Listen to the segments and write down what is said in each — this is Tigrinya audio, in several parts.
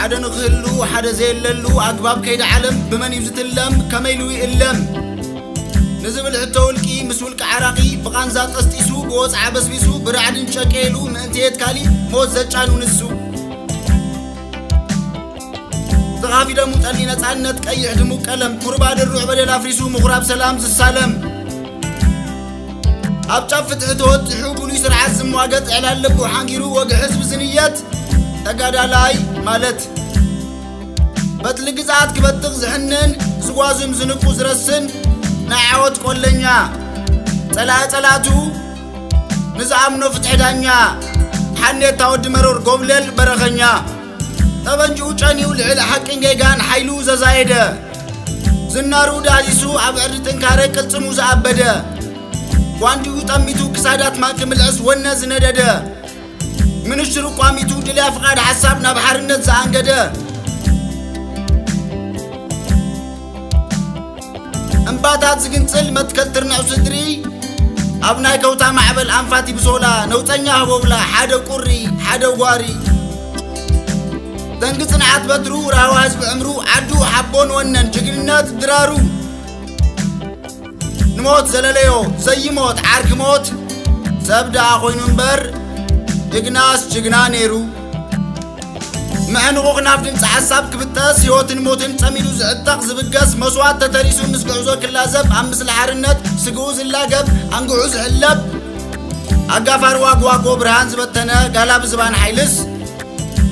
ሓደ ንኽህሉ ሓደ ዘየለሉ ኣግባብ ከይዲ ዓለም ብመን እዩ ዝትለም? ከመይ ኢሉ ይእለም? ንዝብል ሕቶ ውልቂ ምስ ውልቂ ዓራቒ ብቓንዛ ጠስጢሱ ብወፅዓ በስቢሱ ብራዕድን ጨቀይሉ ምእንቲ የትካሊ ሞት ዘጫኑ ንሱ። ዝኻፊ ደሙ ጠሊ ነፃነት ቀይሕ ድሙቕ ቀለም ኩርባ ድሩዕ በደል ኣፍሪሱ ምኹራብ ሰላም ዝሳለም። ኣብ ጫፍ ፍትሒ ተወጢሑ ብሉይ ስርዓት ዝሟገት ዕላል ልቡ ሓንጊሩ ወግሒ ህዝቢ ዝንየት ተጋዳላይ ማለት። ፈትሊ ግዝኣት ክበትኽ ዝሕንን ዝጓዝም ዝንቁ ዝረስን ናይ ዓወት ቆለኛ ጸላኢ ጸላእቱ ንዝኣምኖ ፍትሒ ዳኛ ሓኔታ ወዲ መሮር ጎብለል በረኸኛ። ጠበንጅኡ ጨንዩ ልዕሊ ሓቅን ጌጋን ሓይሉ ዘዛየደ ዝናሩ ዳሂሱ ኣብ ዕርዲ ጥንካረ ቅልጽሙ ዝኣበደ ጓንዲኡ ጠሚቱ ክሳዳት ማንኪ ምልዕስ ወነ ዝነደደ ምንሽሩ ቋሚቱ ድልያ ፍቓድ ሓሳብ ናብ ሓርነት ዝኣንገደ እምባታት ዝግንጽል መትከል ትርንዕ ስድሪ ኣብ ናይ ከውታ ማዕበል ኣንፋት ይብሶላ ነውፀኛ ህቦብላ ሓደ ቁሪ ሓደ ጓሪ ዘንጊ ጽንዓት በትሩ ራህዋ ህዝቢ ዕምሩ ዓዱ ሓቦን ወነን ጅግንነት ድራሩ ንሞት ዘለለዮ ዘይሞት ዓርኪ ሞት ሰብ ደኣ ኮይኑ እምበር ጅግናስ ጅግና ነይሩ። ምዕንቑ ክናፍ ድምፂ ሓሳብ ክብጠስ ህይወትን ሞትን ጸሚዱ ዝዕጠቕ ዝብገስ መስዋዕት ተተሪሱ ምስ ጉዕዞ ክላዘብ ኣብ ምስሊ ሓርነት ስግኡ ዝላገብ ኣንግዑ ዝሕለብ ኣጋፋሪ ዋግዋጎ ብርሃን ዝበተነ ጋላ ብዝባን ሓይልስ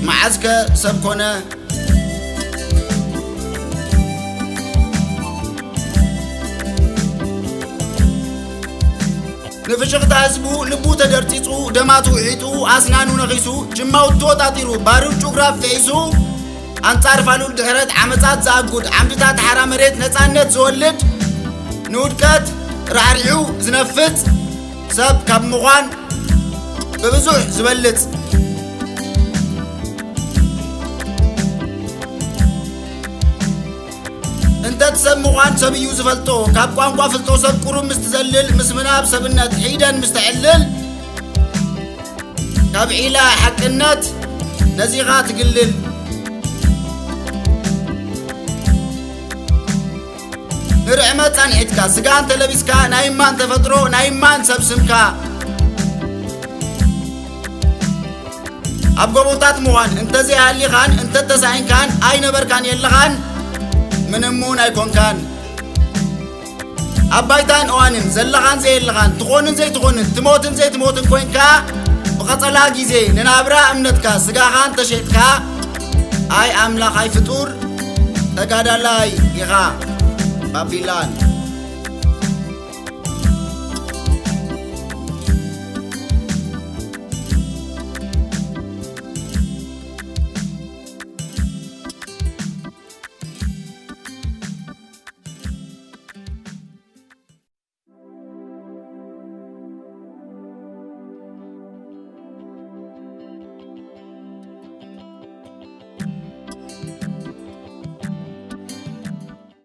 መዓዝከ ሰብ ኮነ? ንፍሽኽታ ህዝቡ ልቡ ተደርጺጹ ደማቱ ውሒጡ ኣስናኑ ነኺሱ ጅማውቱ ወጣጢሩ ባሩድ ጩግራፍ ፍሒሱ ኣንጻር ፋሉል ድሕረት ዓመጻት ዝኣጉድ ዓምድታት ሓራ መሬት ነጻነት ዝወልድ ንውድቀት ራዕሪዑ ዝነፍጽ ሰብ ካብ ምዃን ብብዙሕ ዝበልጽ እንተ ትሰብ ምዃን ሰብ እዩ ዝፈልጦ ካብ ቋንቋ ፍልጦ ሰብ ቁሩብ ምስ ትዘልል ምስ ምናብ ሰብነት ሒደን ምስ ተዕልል ካብ ዒላ ሓቅነት ነዚኻ ትግልል ንርዕመት ጻንሒትካ ስጋ እንተለቢስካ ናይ ማን ተፈጥሮ ናይ ማን ሰብ ስምካ ኣብ ጎቦታት ምዃን እንተዘይሃሊኻን እንተተሳኢንካን ኣይነበርካን የለኻን ምንም እውን ኣይኮንካን ኣብ ባይታን እዋንን ዘለኻን ዘየለኻን ትኾንን ዘይትኾንን ትሞትን ዘይትሞትን ኮንካ ብቐጸላ ግዜ ንናብራ እምነትካ ስጋኻን ተሸጥካ ኣይ ኣምላኽ ኣይ ፍጡር ተጋዳላይ ኢኻ ባቢላን